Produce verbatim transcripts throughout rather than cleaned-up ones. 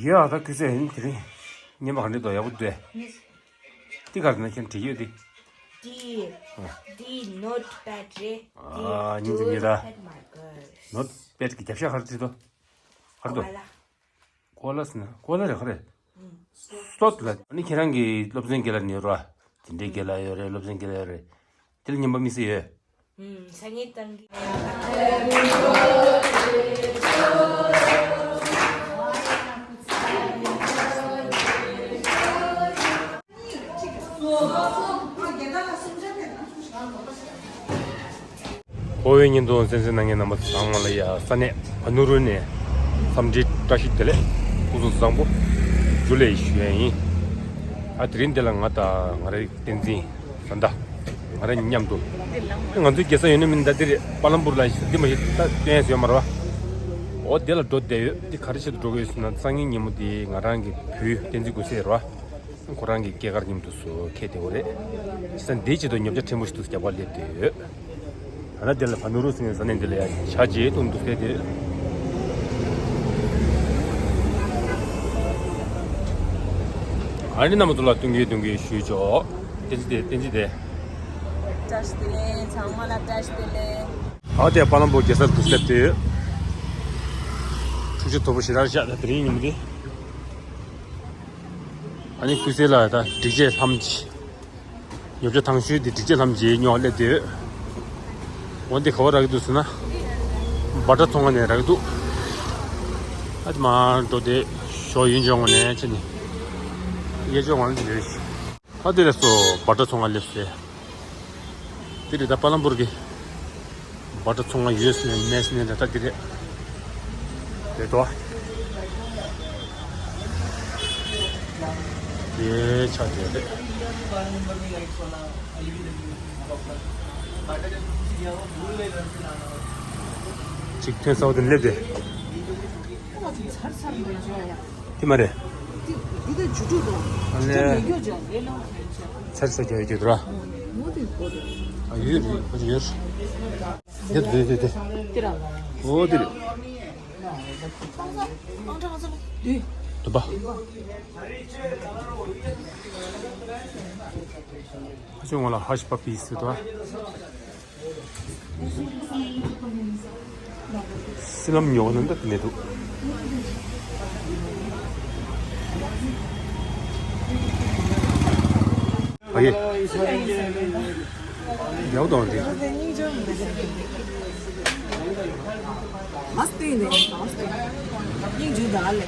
ཡ་ད་ཁུ་སེ་ཡིན་དེ་རིང་། ཉན་པ་ག་འདྲ་འདུག་ཡག་པོ་འདུག་ཨེ། འདི་ག་རེ་ན་ཁྱེད་བྲིས་ཡོད་དེ། འདི། ཨ། འདི་notepad རེད། ཨ། སྙིང་རྗེ་མོ་ད། notepad གི་རྒྱབ་ཤ་ག་རེ་བྲིས་འདུག་ག་རེ་འདུག་གོ་ལ་ཟེར་ན་གོ་ལ་རེད་ག་རེ། སོ་ལ། ཨ་ནི་ཁྱེད་རང་གི་སློབ་ཚན་རྒན་ལགས་ནི་རོ། དེ་འདྲའི་རྒན་ལགས་ཡོད་རེད། སློབ་ཚན་རྒན་ལགས་ཡོད་རེད། དེ་ལ་ཉན་པ་དམིགས་བསལ་ཡོད། ཨུམ། སང་ཉིན་བཏང་གི། ཨོ་ཝེ་བརྙན་ཐུང་གསན་གཟིགས་གནང་མཁན་རྣམ་པ་ཚང་མ་ལ་ཡ། ས་གནས་ཕ་ནུ་རུ་ནས་འཚམས་འདྲི་བཀྲ་ཤིས་བདེ་ལེགས། སྐུ་གཟུགས་བཟང་པོ། ཇུ་ལེ་ཞུ་ཡ་ཡིན། ཨ། དེ་རིང་འདི་ལ་ང་དང་ང་རའི་བསྟན་འཛིན་བཟའ་ཟླ་ང་ར་མཉམ་དུ། ང་ཚོའི་རྒྱལ་ས་ཡོད་ན་མིན་ད་འདིར་པ་ལམ་པུར་ལ་འདི་མ་གཞི་ད་སྟོན་ཡས་ཡོད་མ་རེད་བ། འོ་དེ་ལ་འགྲོ་བསྡད་ཡོད། འདི་ག་རེ་བྱེད་དུ་འགྲོ་གི་ཡོད་ཟེར་ན། སང་ཉིན་ཉིན་མོ་དེ་ང་རང་གི་བུ་བསྟན་འཛིན་ཀུན་གསལ་རེད་བ། ཁོ་རང་གི་སྐྱེས་སྐར་མཉམ་དུ་སུ་ཁེལ་བསྡད་ཡོད་རེད། བྱས་ཙང་འདིའི་ཆེད་དུ་ཉོ་ཆ་ཕྲན་བུ་ཞིག་ཏུ་རྒྱག་པར་སླེབས་བསྡད་ཡོད། ད་ལྟ་འདི་ལ་ཕ་ནུ་རུ་ཟེར་བའི་ས་གནས་འདི་ལ་ཡང་ཇ་བརྗེས་འདུག་འདུག་ཟེར་དེ། ཨ་ནི་རྣམ་པ་ཚོ་ལ་སྟོན་གྱི་སྟོན་གྱི་ཞུས་ཆོག་བསྟན་འཛིན་དེ། བསྟན་འཛིན་དེ། བཀྲ་ཤིས་བདེ་ལེགས། ཚང་མ་ལ་བཀྲ་ཤིས་བདེ་ལེགས། ཨ། དེ་པ་ལམ་པོ་རྒྱལ་སར་འདུག་སླེབས་དུས། འཁྲུག་ཆ་དོད་པོ་ཞེ་དྲག་བཞག་ད་དེ་རིང་ཉིན་མོ་འདི། ཨ་ནི་ཀུན་གསལ་ལ་ད་སྒྲིག་ཆས་ལྷམ་གྱི། ཉོ་ཆ་དང་ཤོས་འདི་སྒྲིག་ཆས་ལྷམ་གྱི་ཉོ་བ་སླེབས་དུས། འོ་འདི་ག་བ་རག་གི་འདུག་ཟེར་ན། བ་ཏྲ་ཚོང་ཁང་ནས་རག་གི་འདུག་ཨ་ཙི་མར་འགྲོ་དེ་ཞོ་ཡིན་ཇོ་ངོ་ནས་ཕྱིན་ནས། གཡས་ཕྱོགས་ངོ་ལ་འདི་རེད། ཨ་དེ་ལས་སོ་བ་ཏྲ་ཚོང་ཁང་སླེབས་སོ། དེ་རེད་ད་པ་ལམ་པུར་གི་བ་ཏྲ་ཚོང་ཁང་ཡོད་ཟེར་ནས་མེད་ཟེར་ནས་ད་ལྟ་དེ་རེད། རེད་དོ། དེ་ཆ་དེ་རེད། ཅིག་ཐོན་ས་བ་དེ་སླེབས་ཏེ། ཚར་ཚར་མི་འཇོག་ཡ། དེ་མ་རེད། འདི་འདི་ད་ཇུ་ཏུ་དང་། ཨ་ལས། ཇུ་མི་འཇོག་ཇག་ལས་ལོ། ཚར་ཚར་རྒྱག་ཡོད་ཀྱི་འདུག་ར། མོ་དེ་གོ་རེད། ཨ་ཡོད་རེད། ཨ་ཡོད་རེད། དེ་དེ་དེ་དེ། དེ་ར། ཨོ་དེ་རེད། དེ། དུ་པ། ཨ་ཅོ་ང་ལ་ཧ་ཤི་པ་པི་སི་དོ། སི་ལམ་ཉོ་ན་འདི་མི་འདུག་ཨ་ཡེ། ཡག་དང་འདི། མ་སྟེ་ནས་མ་སྟེ། སྙིང་རྗེ་ད་ལེ།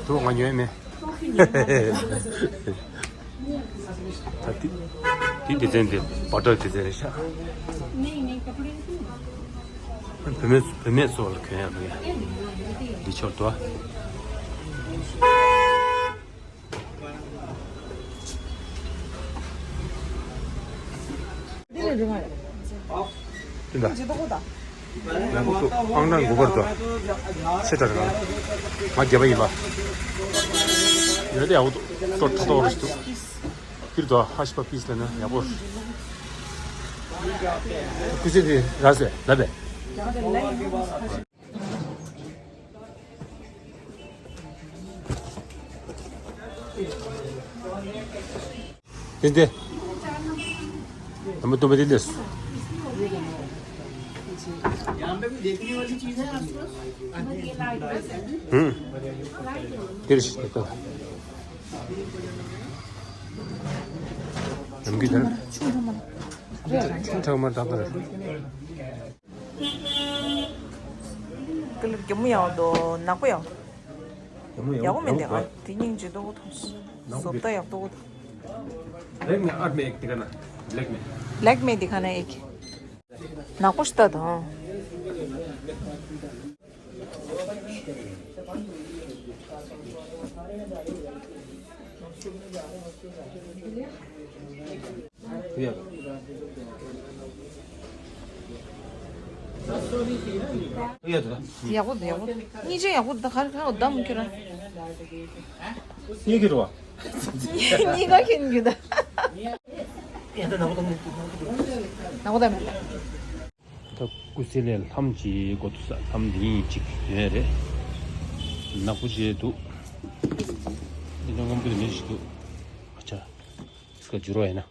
དུ་ང་ཉོས་མེད། ད་དེ་དེ་སྡེ་ཚན་དེ་བ་ཏྲ་སྡེ་ཚན་རེད་ཤག་བུད་མེད་བུད་མེད་ཚོ་ལ་གྱོན་ཡག་འདུག་ཡ། འདི་ཆོར་དུ། འདི་ལས་རིང་བ་རེད། དེ་འདྲ། ཇི་ལྟ་གོ་ད། ལ་ཁུ་ཚུ་ཨང་གྲངས་དགུ་པར་དུ། ཤེས་དྲ་རང་། ང་བརྒྱད་པ་ཡིན་པ། ཡོད་དེ་ཡག་པོ་འདུག་སོ་ཐོག་ཐོག་རེ་ཞིག་འདུག་སྤྱིར་དུ་ཧ་ཤི་པ་པིས་ལ་ན་ཡག་པོ། ཁུ་ཚེ་དེ་ར་ཟེ་ལ་བས། དེ་འདི། ད་མ་ཏོ་བ་དེ་ལས། ཧུམ། དེར་ཞིག་ཏོ། ནམ་གི་དར། ཆུང་ཐག་མར་དག་པར། ཀི་ལིབ་གྱོ་མོ་ཡག་འདུག་ནག་པོ་ཡག་འདུག་ཡག་པོ་མིན་འདུག་ཨ་དེ་སྙིང་རྗེ་འདུག་ཐོངས། བཟོ་ལྟ་ཡག་འདུག་ལེགས་མེ་ཨར་མེ་དེ་ག་ན་ལེགས་མེ། ལེགས་མེ་དེ་ག་ན་ཨེ་ནག་པོ་ཞིག་ལྟ་དང་། ཡག་པོ་འདུག་ཡག་པོ། གཉིས་ཆ་ཡག་པོ་འདུག་ག་རེ་ག་རེ་བདམས་ཁྱོད་རང་། གཉིས་ཀྱི་རེད་བ། གཉིས་ཀ་ཁྱོད་ཀྱི་འདུག་ནག་པོ་འདུག་ད་ཀུ་སེ་ལའི་ལྷམ་གྱི་སྒོ་ཐུག་ས་ལྷམ་འདི་ཡིན་གཅིག་ཡོད་རེད། ནག་པོ་བྱས་འདུག་འདི་ནང་སྔོན་པོ་དེ་མེད་ཞིག་འདུག་ཨ་ཅག་ཨིས་ཀ་འགྱུར་བ་ཡིན་ན།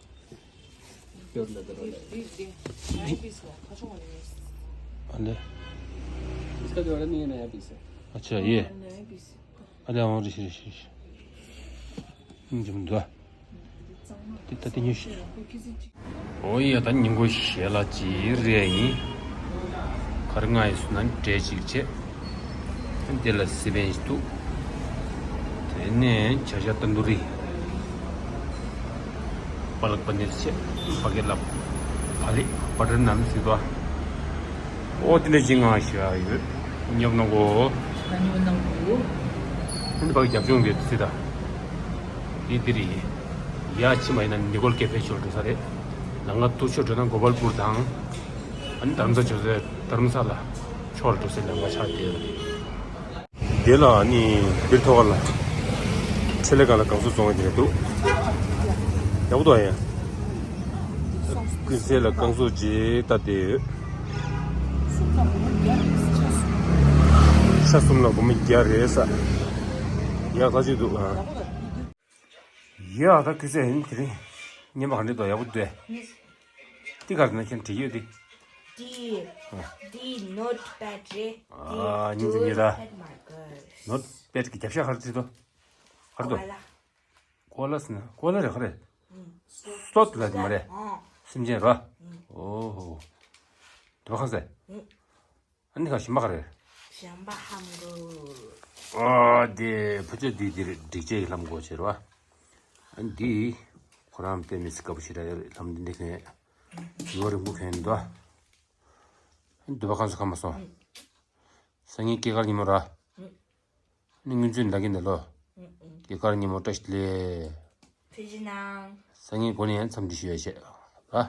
ཨ་ལེ། इसका जोड़ा नहीं है, नया पीस है। अच्छा, ये। अरे, और ऋषि, ऋषि, ऋषि। इन जम दुआ। ཏི་ཏ་ཏི་ཉི་ཤི། ཨོ་ཡ། ད་ཉིན་གུང་ཞལ་ལག་ཅིག་རེད་ཡིན། གར་ང་ཡི་སུ་ན་འབྲས་ཅིག་བྱས། དེ་ལ་སི་པན་ཞིག་འདུག་དེ་ནས་བྱ་བྱ་ཏན་དུ་རི། པ་ལག་པ་ནིར་བྱས། པ་ཀེ་ལབ། བ་ལི་བ་ཏར་ནན་ཟེར་བ། ཨོ་དེ་འདྲ་ཅིག་ང་ཞུ་ཡ་ཡོད། ཉོབ་ནང་གོ། ད་ཉོབ་ནང་གོ། ཨ་ནི་ཕ་གི་རྒྱབ་ལྗོངས་དེ་ཚེ་ད། དེ་དེ་རེད། ཡ་ཕྱི་མ་ཡིན་ན་ནི་ཀོལ་ཀེ་ཧྥེ་ཕྱོགས་འགྲོ་ས་རེད། ལམ་ཁ་ཐུག་ཕྱོགས་འགྲོ་ན་གོ་པལ་པུར་དང་། ཨ་ནི་དྷ་རམ་ས་ལ་ཕྱོགས་ས་རེད། དྷ་རམ་ས་ལ་ཕྱོགས་འགྲོ་སའི་ལམ་ཁ་ཆགས་བསྡད་ཡོད་རེད། དེ་ལ་ནི་སྦིར་ཐོག་ལ་ཁྲེ་ལེ་ག་ལ་རྐང་བཟོ་བཙོང་བ་དེ་རེད་འདུག་ཡག་པོ་འདུག་ཡ། ཀུན་གསལ་ལ་རྐང་བཟོ་ཅིག་ལྟ་བསྡད་ཡོད། ཤ་གསུམ་ལ་སྒོར་མོ་བརྒྱ་རེད་ས། ཡག་ཐག་ཆོད་འདུག་ཨ། ཡ་ད་ཁུ་ཚེ་ཡིན་དེ་རིང་། བརྙན་པ་ག་འདྲ་འདུག་ཡག་པོ་འདུག་འདི་ག་རེ་ན་ཁྱེད་བྲིས་ཡོད་དེ། འདི། འདི་ནོཊ་པེཌ་རེད། ཨ། སྙིང་རྗེ་ཉེ་ར། ནོཊ་པེཌ་གི་རྒྱབ་ཤ་ག་རེ་བྲིས་འདུག་ག་རེ་འདུག་ཀོ་ལ། ཀོ་ལ་ཟེར་ན་ཀོ་ལ་རེད་ག་རེ། སོ་ལ་དེ་མ་རེད། སེམས་ཅན་ར། ཨོ་ཧོ། དེ་བ་གང་ཟེར། ཨ་ནི་ཁ་ཞིམ་པ་ག་རེ། ཞིམ་པ་ཧམ་གོ། ཨ་དེ་ཕུ་ཚོད་འདི་འདིར་སྒྲིག་ཆས་ཀྱི་ལྷམ་གོ་ཆེ་ར། ཨ་འདི་ཁོ་རང་དཔེ་མི་སྲིད་དཀར་པོ་ཞེ་དྲག་ཡོད་རེད། ལྷམ་འདི་འདི་གན་ཡོད་རེད། མགོ་གན་འདུག་ཨ་འདི་བ་གང་སུ་ཁ་མ་སོང་། སང་ཉིན་སྐྱེས་སྐར་ཉིན་མོ་ར། ཨ་ནི་ངུ་ཚུན་ལ་གིན་འདི་ལོ། སྐྱེས་སྐར་ཉིན་མོ་བཀྲ་ཤིས་བདེ་ལེགས། ཐུགས་རྗེ་གནང་། སང་ཉིན་གོ་ནས་ཡང་འཚམས་འདྲི་ཞུ་ཡ་བྱེད་ར།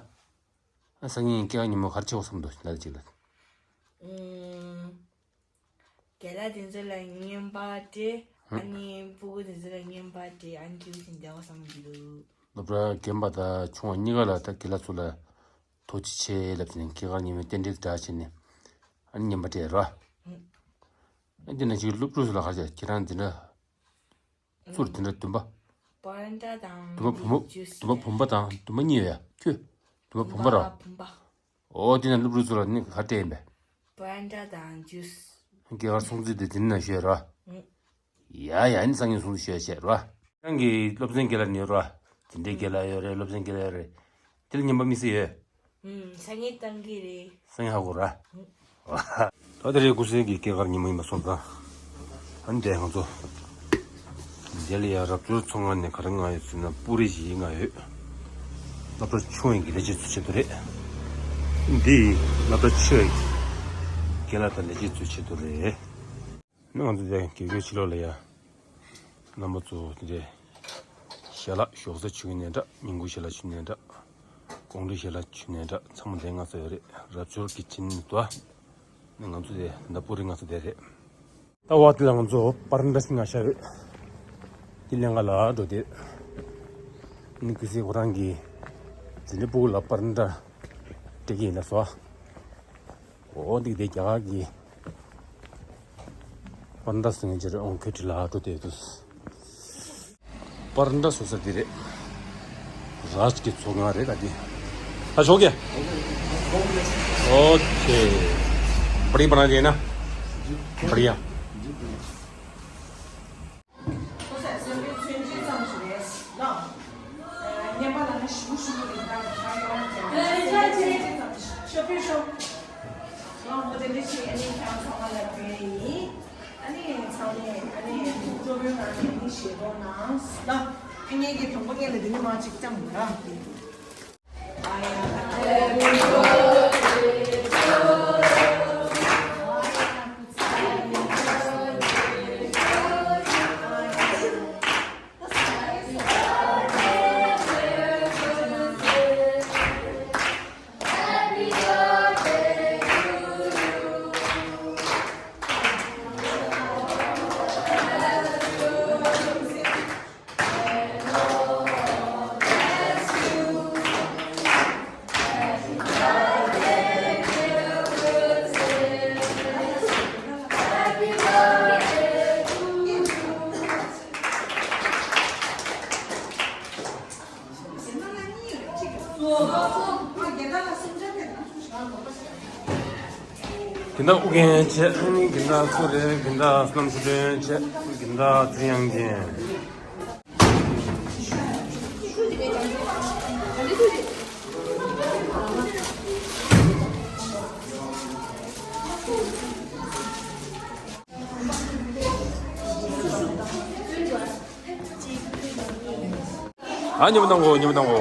ཨ་སང་ཉིན་སྐྱེ་བ་ཉིན་མོ་ག་རེ་བྱེད་དགོས་བསམ་འདུག་ལབ་ཅིག་ལ། ཨུམ། རྒན་ལགས་དེ་ཚོ་ལ་རྔན་པ་སྤྲད། ཨ་ནི་སྤུ་གུ་དེ་ཚོ་ལ་རྔན་པ་སྤྲད། ཨ་ནི་ཁྱེད་ཚོ་བདེ་བ་བསམ་གྱི་འདུག་སློབ་གྲྭ་རྒན་པ་དང་ཆུང་བ་གཉིས་ཀ་ལ་ད་རྒན་ལགས་ཚོ་ལ་ཐུགས་རྗེ་ཆེ་ལབ་ནས་སྐྱེས་སྐར་ཉིན་མོའི་རྟེན་འབྲེལ་འདྲ་བྱས་ནས་ཨ་ནི་རྔན་པ་སྤྲད་ར། ཨ་འདི་ན་ཅིག་སློབ་ཕྲུག་ཚོ་ལ་ག་རེ་བྱས། ཁྱེད་རང་འདི་འདྲ། ཚུར་དེ་འདྲ་འདུན་པ། བྷོ་རན་ཊ་དང་འདུན་པ་བུ་མོ། འདུན་པ་བུམ་པ་དང་འདུན་པ་གཉིས་ཡོད་ཡ། ཁྱོད་འདུན་པ་བུམ་པ་ར། བུམ་པ། ཨོ་དེ་ན་སློབ་ཕྲུག་ཚོ་ལ་ནི་ག་སྤྲད་ཡིན་པས། བྷོ་རན་ཊ་དང་ཇུས། སྐྱེས་སྐར་སྲུང་བརྩི་དེ་དེ་ན་ཞུས་ར། ཡ་ཡ་ནི་སང་ཉིན་སྲུང་བརྩི་ཞུས་བྱས་ར། རང་གི་སློབ་ཚན་རྒན་ལགས་ནི་ར། དེ་འདྲའི་རྒན་ལགས་ཡོད་རེད། སློབ་ཚན་རྒན་ལགས་ཡོད་རེད། དེ་ལ་རྔན་པ་དམིགས་བསལ་ཡོད། ཨུམ། སང་ཉིན་བཏང་གི་རེད། སང་ཉིན་ཧ་གོ་ར། ད་དེ་རེད། ཀུན་གསལ་གྱི་སྐྱེས་སྐར་ཉིན་མོ་ཡིན་པ་སོང་ཙང་། ཨ་ནི་དེ་ང་ཚོ་འདི་ལ་ཡ་རབ་འབྱོར་ཚོང་ཁང་ནས་ག་རེ་མངགས་ཡོད་ཟེར་ན་པུ་རི་ཞིག་མངགས་ཡོད། སློབ་གྲྭ་ཆུང་བའི་གི་ལས་བྱེད་ཚོའི་ཆེད་དུ་རེད། འདི་སློབ་གྲྭ་ཆེ་བའི་རྒན་ལགས་དང་ལས་བྱེད་ཚོའི་ཆེད་དུ་རེད། ནི་ང་ཚོ་དེ་དགེ་རྒན་ཕྱི་ལོགས་ལ་ཡ། རྣམ་པ་ཚོ་དེ་འདྲའི་ཞལ་ལག་ཞོགས་ཟས་མཆོད་ནས་འདྲ། ཉིན་གུང་ཞལ་ལག་མཆོད་ནས་འདྲ། དགོང་དྲོ་ཞལ་ལག་མཆོད་ནས་འདྲ། ཚང་མ་དེ་མངགས་ས་ཡོད་རེད། རབ་འབྱོར་གྱི་ཆེད་དུ། ནི་ང་ཚོ་དེ་ད་པུ་རི་མངགས་ས་དེ་རེད། ད་བ་དེ་ལ་ང་ཚོ་པ་རན་ཊ་ཞིག་མངགས་བཞག་ཡོད། དེ་ལེན་ག་ལ་འགྲོ་དེ། ནི་ཀི་སི་ཁོ་རང་གི་དེ་འདྲའི་སྤུ་གུ་ལ་པ་རན་ཊ་སྤྲད་ཀྱི་ཡིན་ལབ་སོང་། འོ་འདི་དེ་རྒྱ་གར་གྱི་པ་རན་ཊ་ཟེར་མཁན་ཅིག་རེད། འོང་ཁོས་བྲིས་ལ་འགྲོ་དེ་འདུག་པ་རན་ཊ་བཟོ་ས་འདི་རེད། རཱཇ་གི་ཚོགས་ཁང་རེད་ད་འདི། ད་ཞོགས་ཀྱི། ཨོ་ཁེ། བ་རི་པ་ན་ཇེ་ན། བ་རི་ཡ། ཁོ་ཚོས་གསོལ་འདེབས་མཚོན་ཆ་ཙམ་ཞིག་རེད་ལ། ཨ། བརྙན་པ་ལ་ནི་ཞུ་ཞུ་རེད། ད་ད་ཡོང་ཙམ་ཞིག་མཚོན་ཆ་ཙམ་ཞིག་ཤོག་པོའི་ཤོག་ང་འོ་དེ་འདྲ་ཞིག་ཨ་ནི་ཁྱེད་ཚང་མ་ལ་སྟོན་ཡིན། ཨ་ནི་ཚང་མས་ཨ་ནི་སྤྲོ་པོའི་ངང་ནས་ཨ་ནི་བཞེས་རོགས་གནང་ལ། ཨ་ངེད་ཀྱི་དང་པོ་ངེད་ལ་འདི་ནི་མ་ཅིག་ཙམ་ར། དགེ་ལྡན་ཨུ་རྒྱན་བྱས། ཨ་ནི་དགེ་ལྡན་སུ་རེད། དགེ་ལྡན་བསོད་ནམས་ཆོས་སྒྲོན་བྱས། དགེ་ལྡན་ཚེ་དབྱངས་ཅན། ཨ། མཉམ་དུ་གནང་གོ། མཉམ་དུ་གནང་གོ།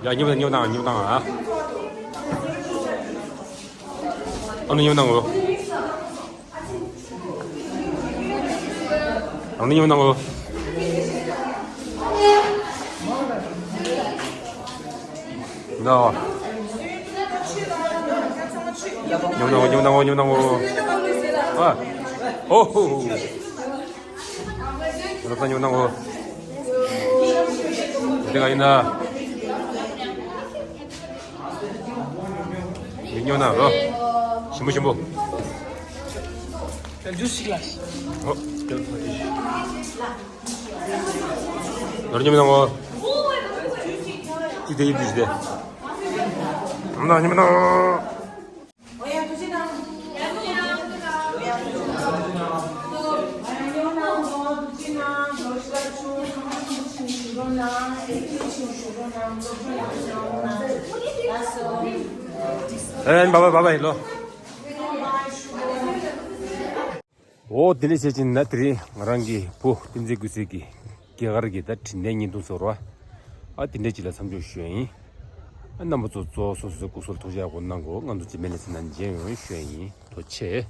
ཡ། མཉམ་དུ། མཉམ་དུ་གནང་། མཉམ་དུ་གནང་། ཨ། ཨ་ནི་མཉམ་དུ་གནང་གོ། ཨ་ནི་མཉམ་དུ་གནང་གོ། ད། མཉམ་དུ་གནང་གོ། མཉམ་དུ་གནང་གོ། མཉམ་དུ་གནང་གོ། ཨ། ཨོ་ཧོ་ཧོ། རབ་དང་ཉོ་ན་འོ། དེ་ག་ཡིན་ན། མི་ཉོ་ན་རོ། ཞིམ་པོ་ཞིམ་པོ། ཇུས་ཤིག་ལ། ཨོ། ལོར་ཉོ་ན་འོ། ཅི་དེ་ཡིན་དུས་དེ། ཉོ་ན་ཉོ་ན་འོ། ཨེ། བཱའི་བཱའི། བཱའི་བཱའི་ལོ། འོ། དེ་འདྲ་བྱས་ཕྱིན་ན་དེ་རིང་ང་རང་གི་བུ་བསྟན་འཛིན་ཀུན་གསལ་གྱི་སྐྱེས་སྐར་གྱི་ད་དྲན་རྟེན་བརྙན་ཐུང་བཟོ་རོགས། ཨ། དེ་འདྲ་ཅིག་ལ་མཚམས་འཇོག་ཞུ་ཡ་ཡིན། ཨ། རྣམ་པ་ཚོ་གཙོ་བོ་སོ་སོའི་སྐུ་གཟུགས་ལ་ཐུགས་ཅག་སྒོ་གནང་དགོས། ང་ཚོ་རྗེས་མའི་ལེ་ཚན་ནང་མཇལ་ཡོང་ཞུ་ཡ་ཡིན། ཐུགས་རྗེ་ཆེ།